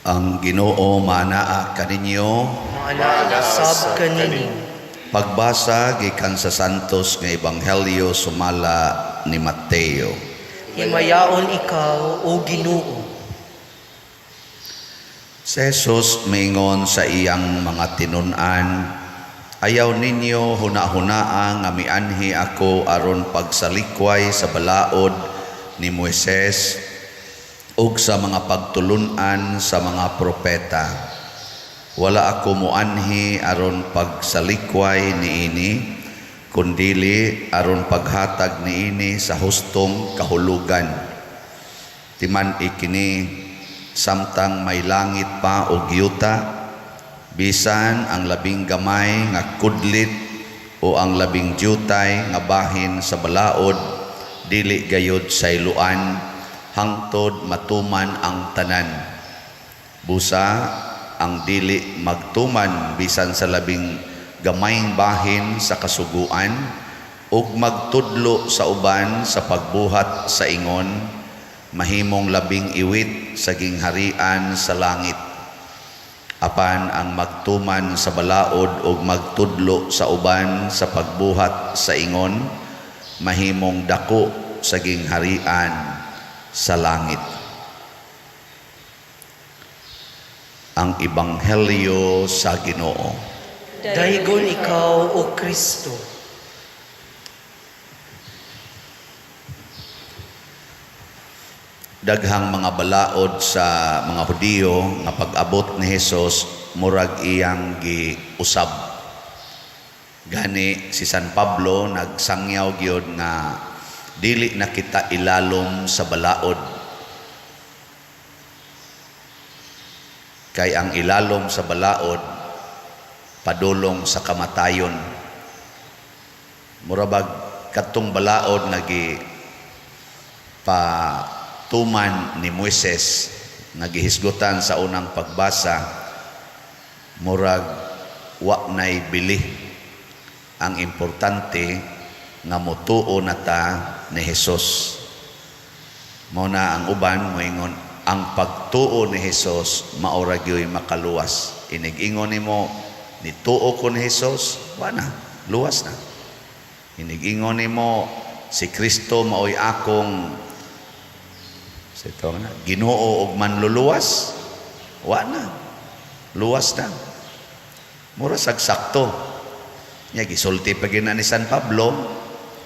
Ang Ginoo maanaa kaninyo. Maanaa sab kanini. Pagbasa gikan sa Santos nga Ebanghelyo sumala ni Mateo. Himayaon ikaw, O Ginoo. Si Jesus miingon sa iyang mga tinun-an, "Ayaw ninyo huna-hunaa nga mianhi ako aron pagsalikway sa balaod ni Moises ug sa mga pagtulun-an sa mga propeta. Wala ako moanhi aron pagsalikway niini, kundili aron paghatag niini sa hustong kahulugan. Timan-i kini, samtang may langit pa og yuta, bisan ang labing gamay nga kudlit o ang labing dyutay nga bahin sa balaod dili gayod sayloan hangtod matuman ang tanan. Busa ang dili magtuman bisan sa labing gamayng bahin sa kasuguan ug magtudlo sa uban sa pagbuhat sa ingon, mahimong labing iwit sa gingharian sa langit. Apan ang magtuman sa balaod ug magtudlo sa uban sa pagbuhat sa ingon, mahimong dako sa gingharian sa langit." Ang Ebanghelyo sa Ginoo. Daygon ikaw, O Kristo. Daghang mga balaod sa mga Hudiyo nga pag-abot ni Hesus murag iyang giusab. Gani si San Pablo nagsangyaw gyud nga dili na kita ilalom sa balaod. Kay ang ilalom sa balaod padulong sa kamatayon. Murabag kadtong balaod nga gipatuman ni Moises nga gihisgutan sa unang pagbasa, murag wa nay bili. Ang importante nga motuo na ta ni Hesus. Mao na ang uban moingon ang pagtuo ni Hesus mao ra gyoy makaluwas. Inig-ingon nimo nituo ko ni Hesus, wa na, luwas na. Inig-ingon nimo si Kristo maoy akong sito na, Ginoo og manluluwas, wa na, luwas na. Mura sag sakto. Nya gisulti pa gyud na ni San Pablo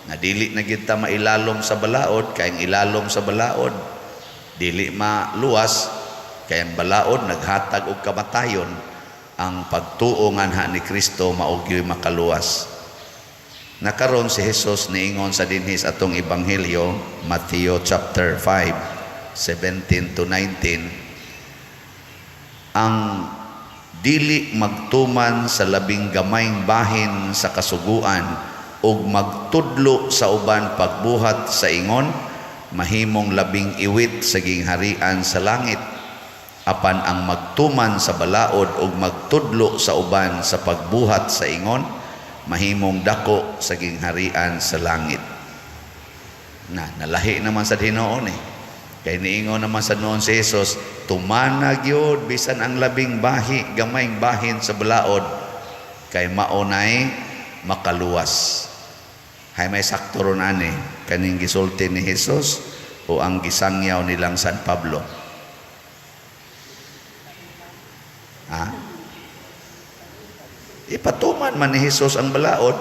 nga dili na gyud ta mailalom sa balaod, kay ang ilalom sa balaod dili maluwas, kay ang balaod naghatag og kamatayon. Ang pagtuo nganha ni Kristo mao gyud makaluwas. Nakaron si Hesus niingon sa dinhis atong ebanghelyo, Mateo chapter 5, 17 to 19, ang dili magtuman sa labing gamayng bahin sa kasuguan ug magtudlo sa uban pagbuhat sa ingon, mahimong labing iwit sa gingharian sa langit. Apan ang magtuman sa balaod ug magtudlo sa uban sa pagbuhat sa ingon, mahimong dako sa gingharian sa langit. Na nalahi naman sa hinuon eh. Kay niingon naman sa noon si Jesus, tumana gyud bisan ang labing bahi, gamayng bahin sa balaod, kay mao nay makaluwas. Hay may sakto ron ani kaning gisulti ni Jesus o ang gisangyaw nilang San Pablo. Ha? Ipatuman man ni Jesus ang balaod.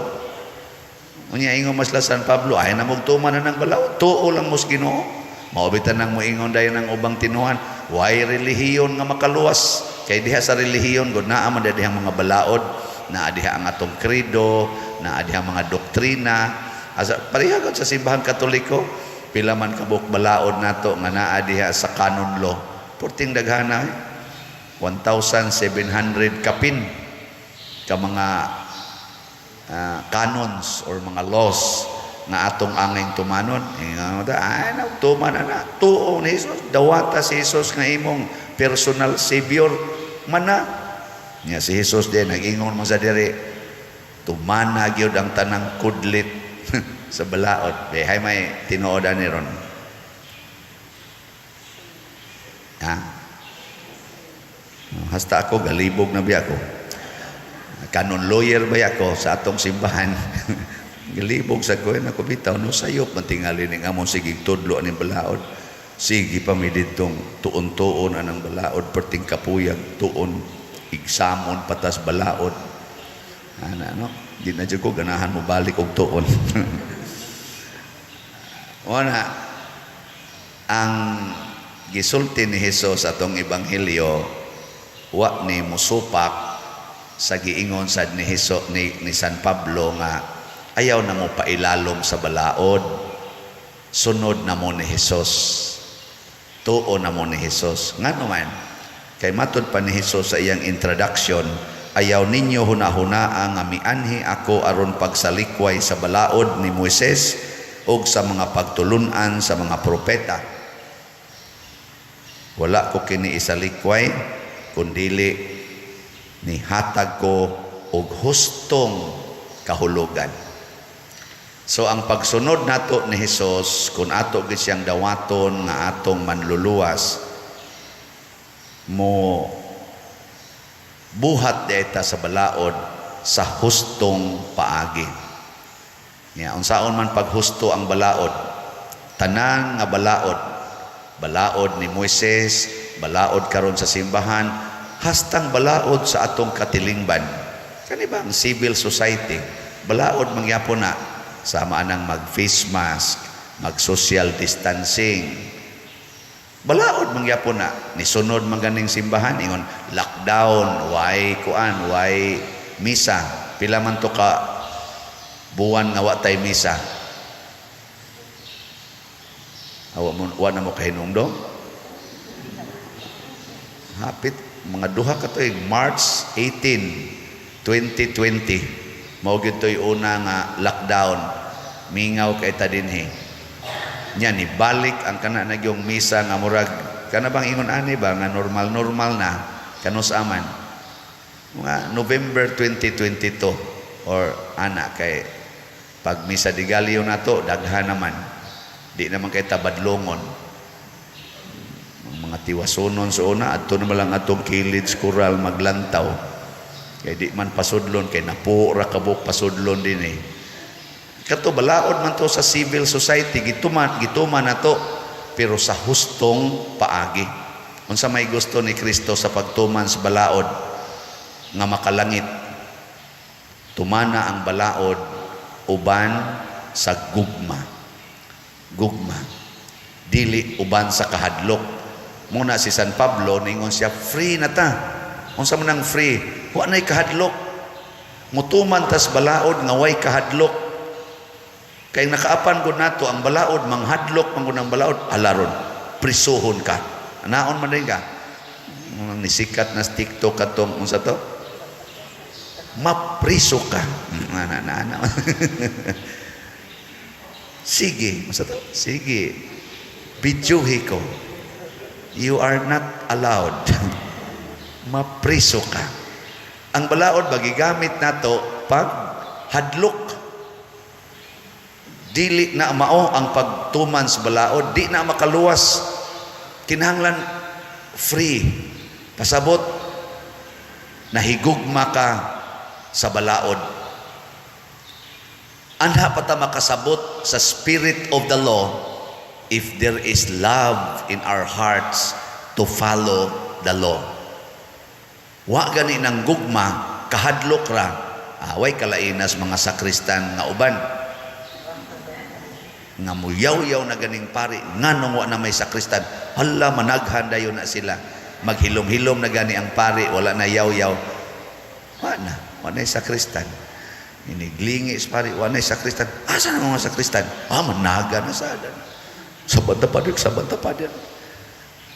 Unya ingon mas la San Pablo, ay na mugtuman na ng balaod, tuo lang mos Ginoo. Mao bitan nang moingon dayon ang ubang tinuhan, way relihiyon nga makaluwas. Kay diha sa relihiyon gud naa man dihang mga balaod, naa diha ang atong credo, naa diha mga doktrina. Asa pareha gud sa Simbahang Katoliko, pila man kabuk balaod nato nga naa diha sa canon law. Purting daghana, 1,700 kapin ka mga canons or mga laws nga atong angay tumanon. Ingon ta, ay nagtuman na na. Tuo ni Jesus, dawata si Jesus nga imong personal savior mana. Nya si Jesus din nag-ingon man sa diri, tumana gyud ang tanang kudlit sa balaod. Hay may tinuod ani ron. Ha? Hasta ako galibog na biya ko. Canon lawyer ba ako sa atong simbahan? Galibog sa ko, ako bitaw no, sayop man tingali ning among sige tudlo aning balaod. Sige pa mi didtong tuon-tuon anang balaod, perting kapuyag tuon, igsamon patas balaod. Ana no, di na jud ko ganahan mo balik og tuon. Wala ang gisulti ni Hesus atong ebanghelyo, wa ni musupak sa giingon sad ni Hesus ni San Pablo nga ayaw na mo pailalom sa balaod, sunod na mo ni Hesus, tuo na mo ni Hesus. Ngano man? Kay matud pa ni Hesus sa iyang introduction, "Ayaw ninyo hunahunaa nga mianhi ako aron pagsalikway sa balaod ni Moises ug sa mga pagtulunan sa mga propeta. Wala ko kini isalikway, kundili nihatag ko og hustong kahulugan." So ang pagsunod nato ni Hesus, kung ato gid siyang dawaton nga atong manluluwas, mo buhat deta sa balaod sa hustong paagi. Nya unsaon man paghusto ang balaod? Tanan nga balaod, balaod ni Moises, balaod karon sa simbahan, hastang balaod sa atong katilingban. Kani ba ang civil society? Balaod mangyapon na sama anang mag face mask, mag social distancing. Balaod mangyapon na nisunod man ganing simbahan, ingon lockdown, way kuan, way misa. Pila man to ka buwan nga wa tay misa? Awa mo, wa na mo kahinumdom? Hapit mga 2 ka tuig, March 18, 2020. Mao gyud to'y una nga lockdown. Mingaw kay ta dinhi. Nya ni balik ang kana na gyung misa nga murag kana bang ingon ani ba nga normal normal na kanus aman mga November 2022 or ana, kay pag misa de gallo nato daghan naman, di naman kay tabadlongon ang mga tiwasunon sa una. Adto naman lang atong kilid kural maglantaw kay di man pasudlon, kay napuo ra kabuk pasudlon din eh. Kato balaod man to sa civil society, gituman gituman nato pero sa hustong paagi. Unsa may gusto ni Kristo sa pagtuman sa balaod nga makalangit? Tumana ang balaod uban sa gugma. Gugma. Dili uban sa kahadlok. Muna si San Pablo ningon siya, free na ta. Unsa man ang free? Wa nay kahadlok. Mutuman tas balaod nga way kahadlok. Kay nakaapan gud nato ang balaod, manghadlok man gud ang balaod, alaron, prisuhon ka. Naon man din ka. Nang nisikat na sa TikTok katong unsa to? Mapriso ka. Na, na, na. Sige, unsa to? Sige. Bidyuhi ko. You are not allowed. Mapriso ka. Ang balaod ba gigamit nato pag hadlok. Dili na mao ang pagtuman sa balaod, di na makaluwas. Kinahanglan free. Pasabot nahigugma ka sa balaod. Anha pa ta makasabot sa spirit of the law if there is love in our hearts to follow the law. Wa gani ng gugma, kahadlok ra. Away kalainas mga sakristan nga uban. Nga muyaw-yaw na ganing pari, nganong wa na may sakristan? Hala, managhan dayon na sila. Maghilom-hilom na gani ang pari, wala na yaw-yaw. Wa na, wa na sakristan. Iniglingi sa pari, wa na sakristan. Asa na mga sakristan? Ah, managa na sa Sa banda pa din, sa banda pa din.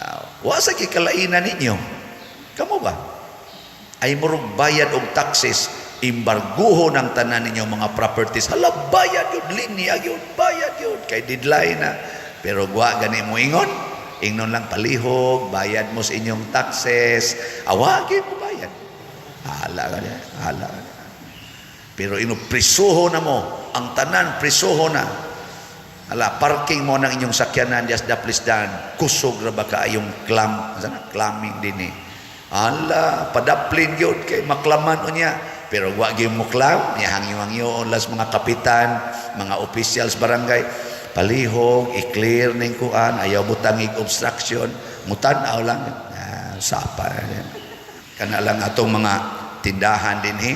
Ah, wa sa kikalainan ninyo. Kamo ba? Ay murog bayad og taxes, imbarguho ng tanan ninyo mga properties. Hala, bayad yun, linya yun, bayad yun. Kay deadline na. Pero gwa gani mo ingon, ingnon lang palihog, bayad mo sa inyong taxes, awagin mo bayad. Hala ka niya, hala ka niya. Pero ino prisuho na mo, ang tanan prisuho na. Hala, parking mo ng inyong sakyanan just daplis dan, kusog ra ba kaayong clam, sana clamming din eh. Ala, padaplin gyud kay maklaman unya. Pero wa gyud moklam, nya hangyo-hangyo las mga kapitan, mga officials barangay. Palihog, i-clear ning kuan, ayaw butangig obstruction, mutan-aw lang. Ah, sapa. Kana lang atong mga tindahan dinhi.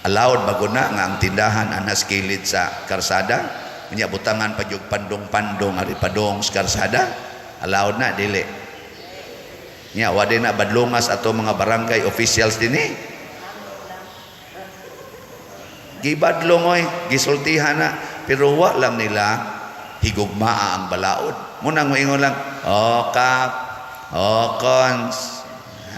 Allowed bago na nga ang tindahan anas kilid sa karsada. Unya butangan pa gyud pandong-pandong ari padong sa karsada. Allowed na dili? Nya wa din na badlungas ato mga barangay officials dinhi. Gibadlong oy, gisultihan na, pero wa lang nila higugmaa ang balaod. Muna moingon lang, "Oh kap, oh cons."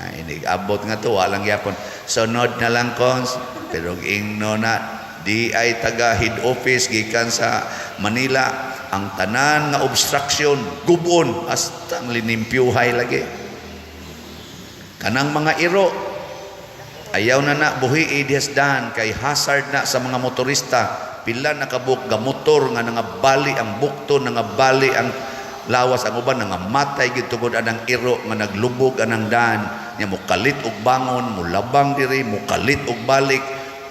Ah, inig abot nga to, wa lang gyapon. "Sunod na lang, cons." Pero ingno na di ay taga head office gikan sa Manila, ang tanan nga obstruction gubon hasta ang linimpyuhay lagi. Kanang mga iro, ayaw na na buhi dihasdan kay hazard na sa mga motorista. Pila na kabuk gamotor nga nangabali ang bukto, nangabali ang lawas, ang uban nangamatay gid tungod anang iro nga naglubog anang daan nya, mukalit og bangon, mulabang diri, mukalit og balik.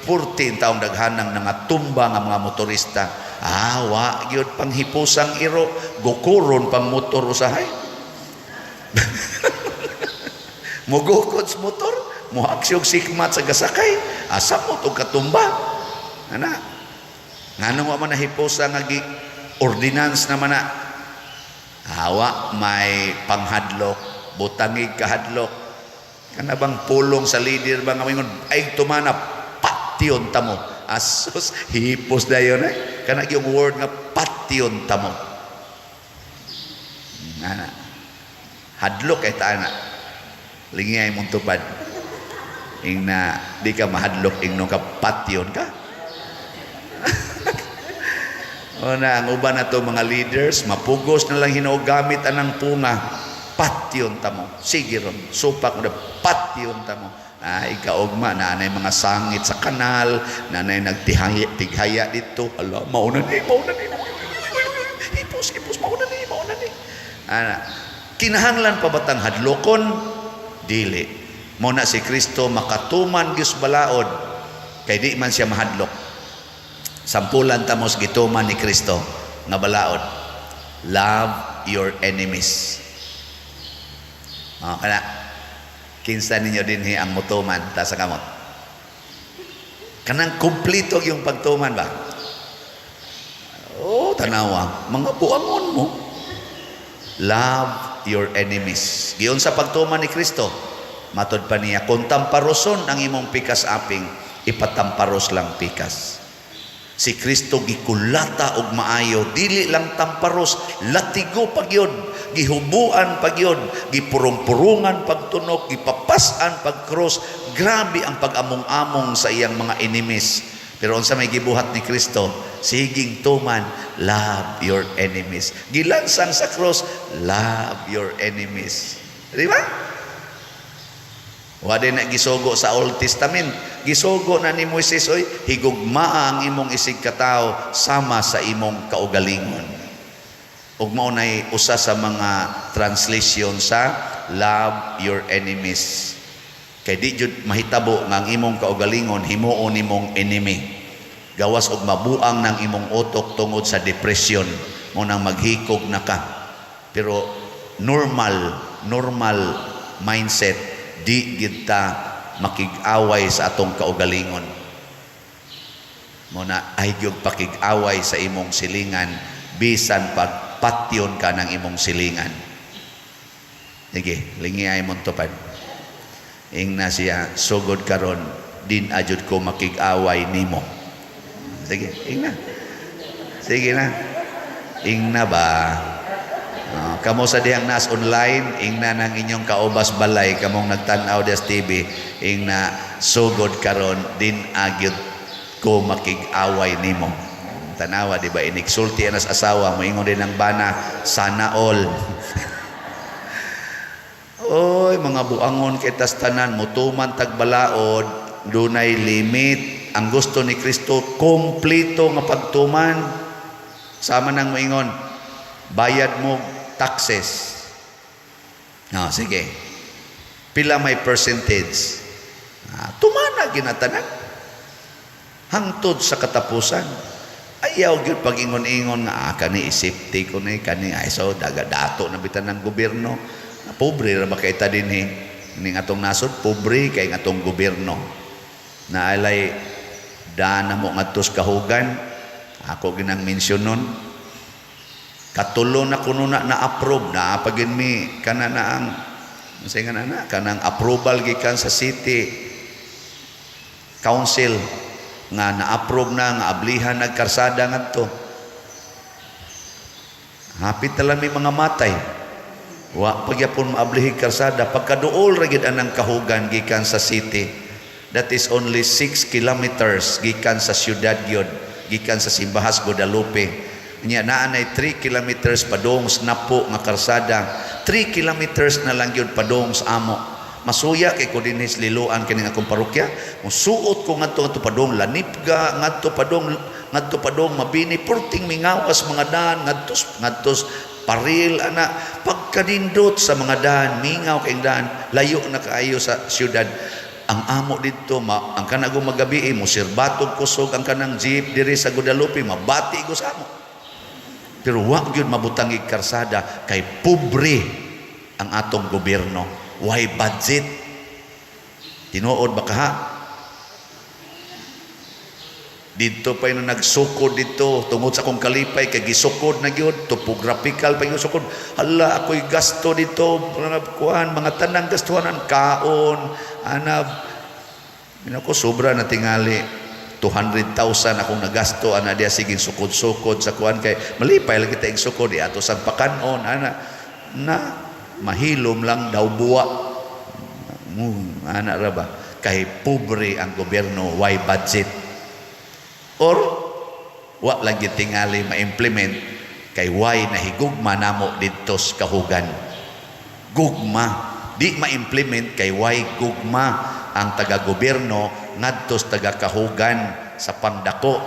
14 taong daghanang nangatumba nga mga motorista. Ah, wa gyud panghipusang iro, gukuron pang motor usahay, mugukod sa motor, muhaksiyog sikmat sa gasakay, asa mo og katumba ana? Nganong wa man nahipusa nga gi ordinance naman na? Hawa may panghadlok, butangig kahadlok. Kana bang pulong sa leader ba nga moingon ay tumana, patyon ta mo? Asus, hipos dayon eh. Kana yung word nga "patyon ta mo". Ana. Hadlok kay ta ana. Lingay mong tupad. Ing na di ka mahadlok ingno ka, patyon ka. O na, ang uban na to mga leaders, mapugos na lang hinuo gamit anang punga. "Patyon ta mo. Sige ron, supak mo na, patyon ta mo." Ah, ikaugma, na anay mga sangit sa kanal, na anay nagtihaya, tighaya dito. Ala, mauna ni, mauna ni. Hipos, hipos, mauna ni, mauna ni. Ana, kinahanglan pa batang hadlokon? Dili. Mo na si Kristo makatuman gyud balaod kay di man siya mahadlok. Sampulan tamos gituman ni Kristo nga balaod. Love your enemies. Oh, kana kinsa ninyo dinhi ang mutuman ta sa kamot? Kanang kumpleto yung pagtuman ba? Oh, tanawa, mga buangon mo. Love your enemies. Giyon sa pagtuman ni Kristo, matod pa niya, kung tamparoson ang imong pikas aping, ipatamparos lang pikas. Si Kristo gikulata og maayo, dili lang tamparos, latigo pagyod, gihubuan pagyod, gipurong-purungan pagtunok, gipapas-an pagkrus. Grabe ang pag-among-among sa iyang mga enemies. Pero unsa may gibuhat ni Kristo? Siging tuman, love your enemies. Gilansang sa cross, love your enemies. Di ba? Wa din na gisugo sa Old Testament. Gisugo na ni Moises, oy, higugmaa ang imong isig katawo sama sa imong kaugalingon. Ug mao nay usa sa mga translation sa "love your enemies". Kay di jud mahitabo nga ang imong kaugalingon himuon nimong enemy. Gawas og mabuang ng imong utok tungod sa depression, mo nang maghikog na ka. Pero normal, normal mindset, di gid ta makig-away sa atong kaugalingon. Mo na ay gyud pakig-away sa imong silingan bisan pagpatyon ka ng imong silingan. Sige, lingi ay mong tupad. Ing na siya, "Sugod karon, din ajud ko makig-away nimo." Sige, ing na. Sige na. Ing na ba? Oh, kamo sa dihang nas online, ing na ng inyong kaubas balay, kamong nagtan-aw des TV, ing na, "Sugod karon, din agyud ko makig-away nimo." Tanawa, di ba? Iniksulti anas asawa, moingon din ang bana, "Sana all." Oy, mga buangon kay tas tanan, mutuman tag balaod, dunay limit. Ang gusto ni Kristo, kompleto nga pagtuman. Sama nang moingon, bayad mo taxes. No, sige. Pila may percentage? Ah, tumana ginatanan. Hangtod sa katapusan. Ayaw gyud pag-ingon-ingon nga ah, kani safety ko ni kani, ay, so daga dato na bitan ng gobyerno. Ah, pobre ra ba kay ta dinhi ning atong nasod, pobre kay ng atong gobyerno. Naalay dana mo ngadto sa Kahugan, ako ginang mention nun. Katulo na kuno na na-approve na pagin mi kana na ang unsay nga na kanang approval gikan sa city council nga na-approve na nga ablihan nagkarsada ngadto. Hapit na lang may mga matay. Wa pagyapon maablihi karsada pagkaduol ra gid anang Kahugan gikan sa city. That is only 6 kilometers gikan sa syudad gyud, gikan sa Simbahas Guadalupe. Nya naa nay 3 kilometers padung sa Napo nga karsada. 3 kilometers na lang gyud padung sa amo. Masuya kay ko dinhi sa Liloan kining akong parokya. Musuot ko ngadto ngadto padung Lanipga, ngadto padung Mabini, perting mingawas mga daan ngadto ngadto Paril ana, pagkanindot sa mga daan, mingaw kay daan, layo na kaayo sa syudad. Ang amo didto ma, ang kanang magabi mo sirbatog kusog ang kanang jeep diri sa Guadalupe, mabati ko sa amo. Pero wa gyud mabutang ig karsada kay pobre ang atong gobyerno. Why budget? Tinuod ba kaha? Dito pa yung nagsukod dito tungod sa akong kalipay kay gisukod na gyud, topographical pa yung sukod. Hala, ako'y gasto dito, mga kuan, mga tanang gastuhanan, kaon ana ko, sobra na tingali 200,000 akong nagasto ana diya, sige sukod-sukod sa kuan kay malipay lang kita ig sukod ato sa pakanon ana na mahilom lang daw buwa ana ra ba kay pobre ang gobyerno, why budget, or wa lang gyud tingali ma-implement kay why nahigugma namo didto sa Kahugan. Gugma di ma-implement kay why gugma ang taga-gobyerno ngadto sa taga-Kahugan sa pangdako.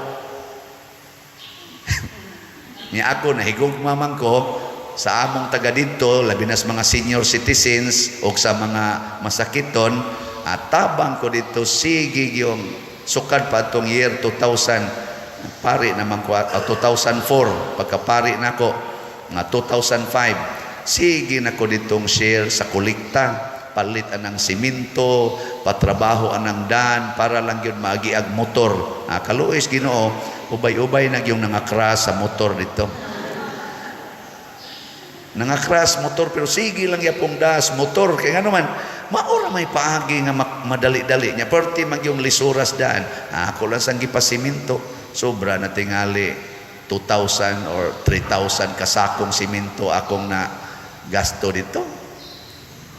Niya ako, nahigugma man ko sa among taga didto, labi na sa mga senior citizens o sa mga masakiton at tabang ko dito, sige yung sukad pa atong year 2000, pari naman ko, 2004 pagkapari nako nga 2005, sige na ko ditong share sa kolekta, palit anang simento, patrabaho anang dan para lang yun maagiag motor. Ah, kaluoy Ginoo, ubay-ubay na yung nangakras sa motor dito, nangakras motor, pero sige lang yapong das motor kay ngano man maura may paagi nga madali-dali nya perti mag yung lisuras daan. Ah, ako lang sang gipasiminto, sobra na tingali 2,000 or 3,000 kasakong simento akong na gasto dito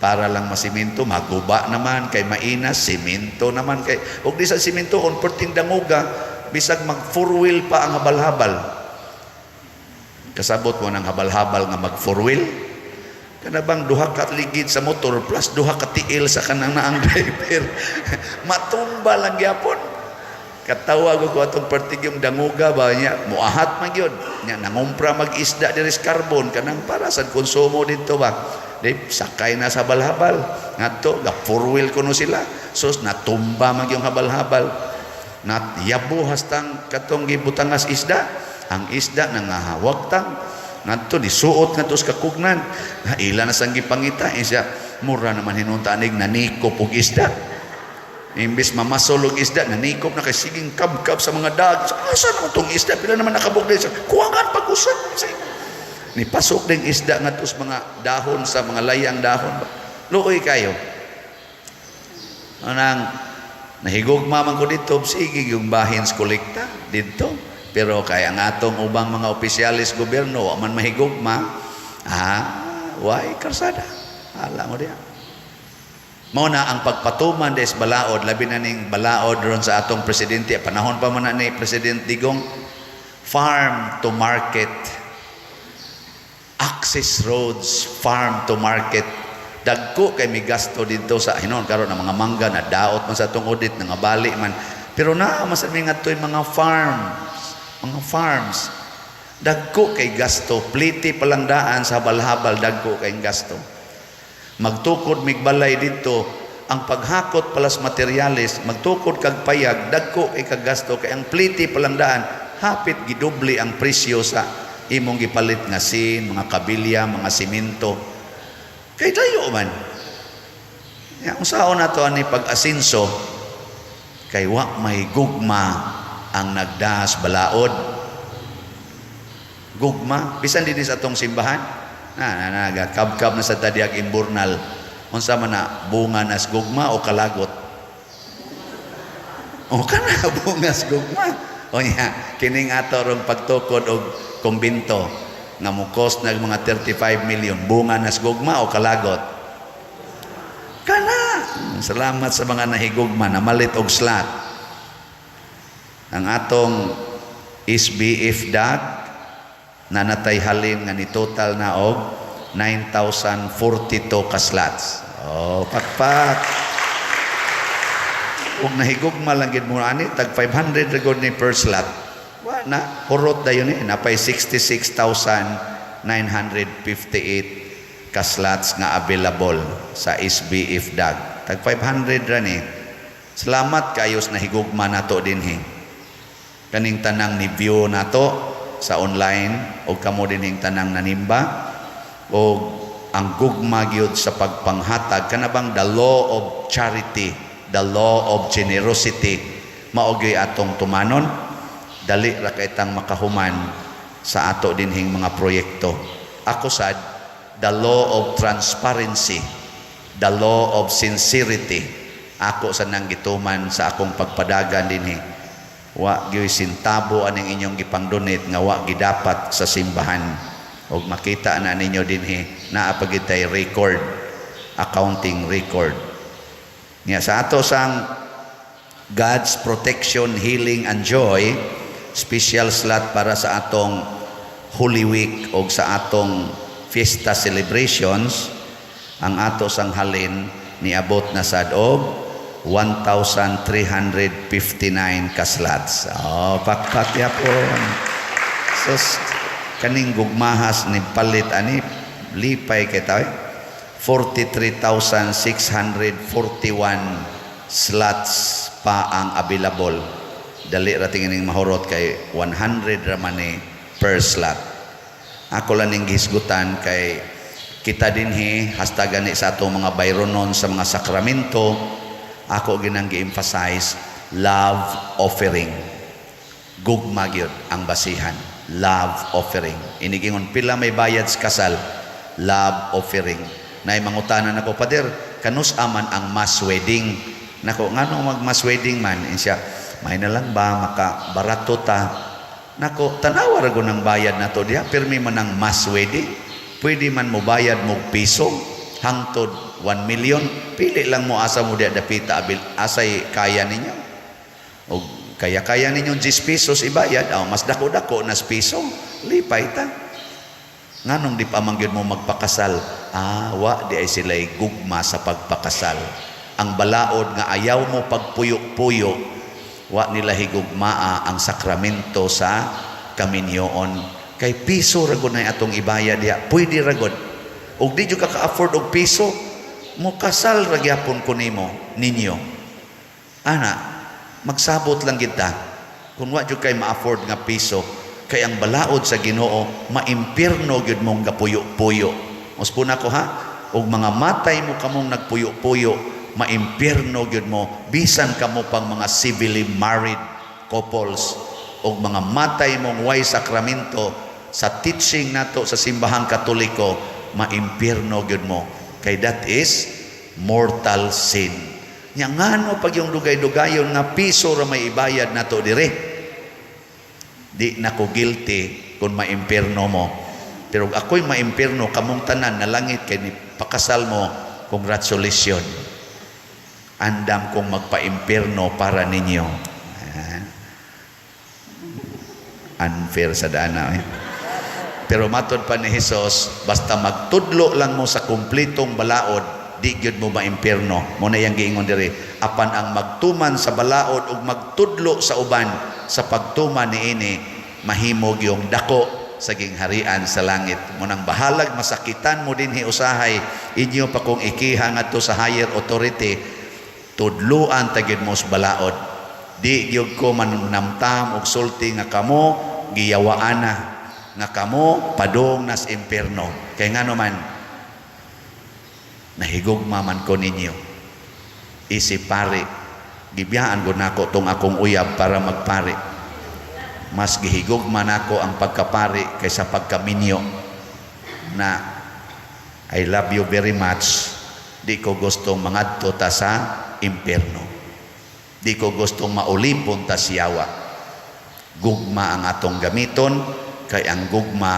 para lang masiminto. Maguba naman kay mainas simento naman kay ug di sa simento on perting danguga, bisag mag four wheel pa ang habal-habal. Kasabot mo ng habal-habal nga mag four wheel? Kana bang duha ka ligid sa motor plus duha ka tiil sa kanang naang driver, matumba lang gyapon. Katawa ko atong pertig yung danguga ba niya, muahat man gyud nya, nangumpra mag isda diri sa Carbon kanang para sa konsumo dito ba, di sakay na sa habal-habal ngadto ga four wheel kuno sila. Sus, natumba man yung habal-habal, nat yabo hastang katong gibutangas isda, ang isda nangahawag tang ngadto nisuot ngadto sa kakugnan na ila na sang gipangita siya. Mura naman hinunta anig nanikop og isda. Imbis mamasol og isda, nanikop na kay siging kabkab sa mga dag. Asa naman tong isda? Pila naman nakabog din? Kuwangan pag-usap. Ni pasok ding isda ngadto sa mga dahon, sa mga layang dahon. Luoy kayo. Anang nahigugma man ko dito, sige yung bahin sa kolekta dito. Pero kay ang atong ubang mga opisyalis gobyerno, wa man mahigugma, ah, why karsada? Ala mo diya. Mao na ang pagpatuman des balaod, labi na ning balaod ron sa atong presidente, panahon pa man na ni President Digong, farm to market, access roads, farm to market. Dagko kay mi gasto dito sa hinon karon ang mga mangga na daot man sa atong audit, nangabali man. Pero naa man sa mi ngadto'y mga farms, mga farms. Dagko kay gasto, pliti palang daan sa habal-habal, dagko kay gasto. Magtukod mig balay didto, ang paghakot palas materyales, magtukod kag payag, dagko kay kag gasto kay ang plite palang daan, hapit gidoble ang presyo sa imong gipalit nga sin, mga kabilya, mga simento. Kay dayo man. Ya, unsaon nato ani pag-asinso kay wa may gugma ang nagdas balaod. Gugma bisan dinhi sa atong simbahan na na nagakabkab na sa tadiag imburnal, unsa man na, bunga nas gugma o kalagot o kana bungas gugma? O nya kining ato rong pagtukod og kumbinto nga mo cost nag mga 35 million, bunga nas gugma o kalagot kana? Salamat sa mga nahigugma namalit og slot. Ang atong SBF DAG nanatay halin nga ni total na og 9,042 ka slots. Oh, pakpak. Ug nahigugma lang gid mo ani, tag 500 ra gud ni per slot. Wa na hurot dayon ni, napay 66,958 ka slots nga available sa SBF DAG. Tag 500 ra ni. Salamat kayo sa nahigugma nato dinhi. Kaning tanang ni view nato sa online o kamo dinhing tanang nanimba o ang gugma gyud sa pagpanghatag, kana bang the law of charity, the law of generosity, mao gyud atong tumanon, dali ra kay tang makahuman sa ato dinhing mga proyekto. Ako sad, the law of transparency, the law of sincerity, ako sa nang gituman sa akong pagpadagan dinhi. Wa gyud sentabo aning inyong gipang-donate nga wa gidapat sa simbahan. Og makita na ninyo dinhi, naa pa gyud tay record, accounting record. Nya sa ato sang God's protection, healing and joy, special slot para sa atong Holy Week o sa atong fiesta celebrations, ang ato sang halin niabot na sad og 1,359 ka slots. Oh, pakpak yapon. Sus, kaning gugmahas ni palit ani, lipay kay tayo. 43,641 slots pa ang available. Dali ra tingin mahurot kay 100 ra man ni per slot. Ako lang ning gihisgutan kay kita dinhi hasta gani sa atong mga bayronon sa mga sakramento, ako ginang gi-emphasize love offering. Gugma gyud ang basihan. Love offering. Inigingon pila may bayad sa kasal, love offering. Nay mangutanan ako, "Pader, kanus aman ang mass wedding?" Nako, ngano mag mass wedding man? Insya, may na lang ba maka barato ta. Nako, tanawa ra gud ang bayad nato diha, pirmi man ang mass wedding. Pwede man mo bayad mo piso hangtod 1 million, pili lang mo asa mo diha dapita abil asay kaya ninyo. O kaya-kaya ninyo 10 pesos ibayad, oh, mas dako-dako nas piso, lipay ta. Nganong di pa man gyud mo magpakasal? Ah, wa di ay sila'y gugma sa pagpakasal. Ang balaod nga ayaw mo pagpuyo-puyo, wa nila higugmaa ang sakramento sa kaminyoon. Kay piso ra gud na atong ibayad diha, pwede ra gud. Ug di jud ka ka-afford og piso, mo kasal ra gyapon ko nimo ninyo. Ana, magsabot lang kita. Kung wa jud kay ma-afford nga piso, kay ang balaod sa Ginoo, maimpirno gyud mong gapuyo-puyo. Uspon ako ha, og mga matay mo kamong nagpuyo-puyo, maimpirno gyud mo bisan kamo pang mga civilly married couples, og mga matay mong way sakramento sa teaching nato sa Simbahang Katoliko, maimpirno gyud mo kay that is mortal sin. Nya ngano pag yung dugay-dugayon nga piso ra may ibayad nato dire? Di na ko guilty kung maimpirno mo. Pero ako'y maimpirno, kamong tanan na langit kay ni pakasal mo, congratulations. Andam kong magpaimpirno para ninyo. Ah. Unfair sa dana eh. Pero matod pa ni Jesus, basta magtudlo lang mo sa kumplitong balaod, di gyud mo maimpirno. Mo na yang giingon diri. Apan ang magtuman sa balaod ug magtudlo sa uban sa pagtuman niini, mahimog yung dako. sa gingharian sa langit. Munang bahalag masakitan mo dinhi usahay, inyo pa kong ikiha ngadto sa higher authority, tudluan ta gyud mo sa balaod. Di gyud ko manamtam og sulti nga kamo giyawaan na, nga kamo padung nas impierno. Kay ngano man, nahigugma man ko ninyo. Isip pari, gibiyaan ko nako tong akong uyab para magpari. Mas gihigugma nako ang pagkapari kaysa pagkaminyo na. I love you very much. Di ko gustong mangadto ta sa impierno. Di ko gustong maulipon ta siyawa. Gugma ang atong gamiton, kay ang gugma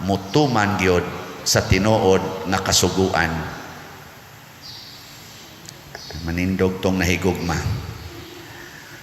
mutuman gyud sa tinuod nga kasuguan. Manindog tong nahigugma.